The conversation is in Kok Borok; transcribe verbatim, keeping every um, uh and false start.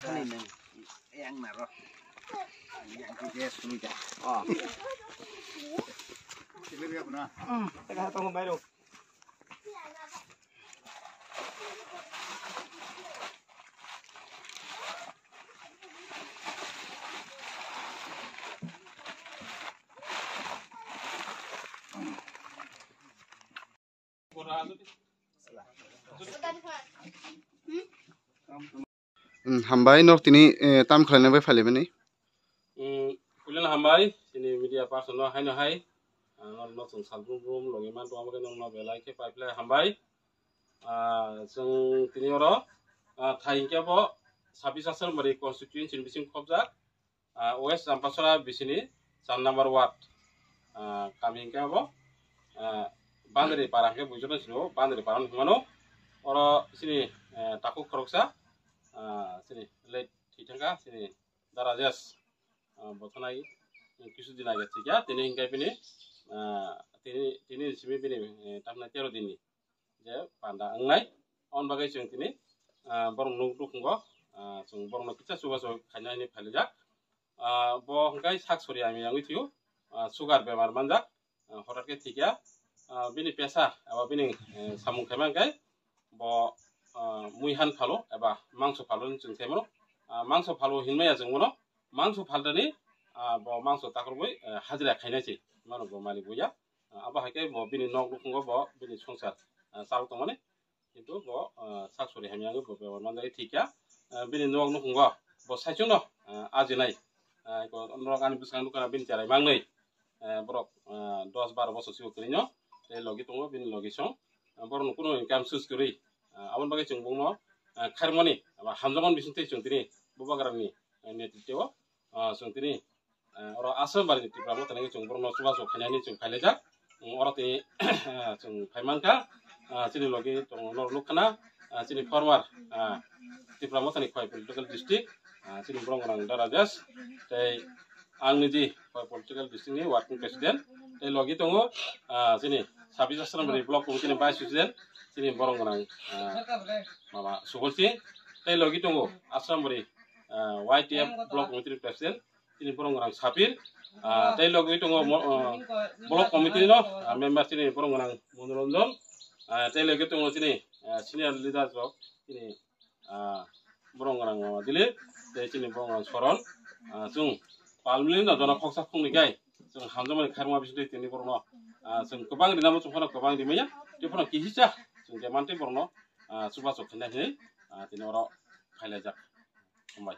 Yang naro. Yang ke dia sumida. Oh. Sibir ya buna. Hmm, tengah tong mai ro. Hmm, hambai nok tini, eh, tam khlaina bai phali bini. Hmm, puilano hambai, tini media person no haino hai, ah, nok nok song sal brum brum logi man tong amake nok nok belai khe pai phlai hambai. Ah, chwng tini oro, ah, thai hwnkhe bo sabis Asrambari constituency ni bising khobjak. Ah, West Champasora bisini char number ward, ah, kami hwnkhe abo, ah, Bandari Para hwnkhe buijono sino Bandari Para hwnwi hwnmano. Oro sini, eh, takhuk khoroksa, ah, sini late thwi thangkha sini Da Rajesh, ah, bo thwnai kisu din age thwikha, tini hwnkhe bini, ah, tini, tini simi bini, eh, tamna tero dinni je panda wngnai. On bagwi chwng tini, ah, borok nuk nukhungo, ah, chwng borokno kisa chubachu khaina hinwi phailaijak. Ah, bo hwnkhe sak sori hamya wngwi thwio, ah, sugar bemar manjak, ah, hotat khe thwikha. Ah, bini pesa eba bini, eh, samung khaima hwnkhe bo, ah, mui han phalo eba mangso phalo hinwi chwng saimano. Ah, mangso phalo hinmaya chwng bono mangso phaltani, ah, bo mangso takhorwi, eh, hajira khainai se mano bo malik boya. Ah, abo hai khe bo bini nok nukhungo bo bini songsar, ah, chal tongmani. Kintu bo, ah, sak sori hamya wngwi bo bebak manjagwi thwikha. Ah, bini nok nukhungo bo saichungno, ah, ajinai. Ah, ko norok ani bwskango nukha bini cherai mangnwi. Ah, borok, ah, dos baro bosor sigo kwrwino tei logi tongo bini logi song. Ah, borokno kunu income source kwrwi. Ah, aboni bagwi chwng bongno, ah, khairokmani aba hamjakmani bisingtwi chwng tini Bubagrani, ah, netritwo, ah, chwng tini, ah, oro Asrambari ni Tipra Motha ni chwng borokno chubachu khainani chwng phailaijak. Chwng oro tini, ah, chwng phaimankha, ah, chini logi tongo norok nukkhana, ah, chini former, ah, Tipra Motha ni Khowai Political District, ah, chini borok gwnang Da Rajesh, tei ang niji Khowai Political District ni Working President, tei logi tongo, ah, chini Sabis Asrambari Block Committee ni Vice President, chini borok gwnang, ah, mama Subol Singh, tei logi tongo Asrambari, ah, Y T F Block Committee ni President, chini borok gwnang Sapir, ah, tei logi tongo mo-, ah, Block Committee no, ah, member chini borok gwnang Monoranjan, ah, tei logi tongo chini, ah, senior leaders rok chini, ah, borok gwnang mama Dilip, tei chini borok gwnang Soron, ah, chwng palmili no jono khoksa khoknwi kai chwng hamjakmani khairokma bisingtwi tini borokno, ah, chwng kwbang rinamo chwng phano kwbang rimaya, tei phano kihisa chwng je mantwi borokno, ah, chubachu khaina hinwi, ah, tini oro phailaijak. Hambai.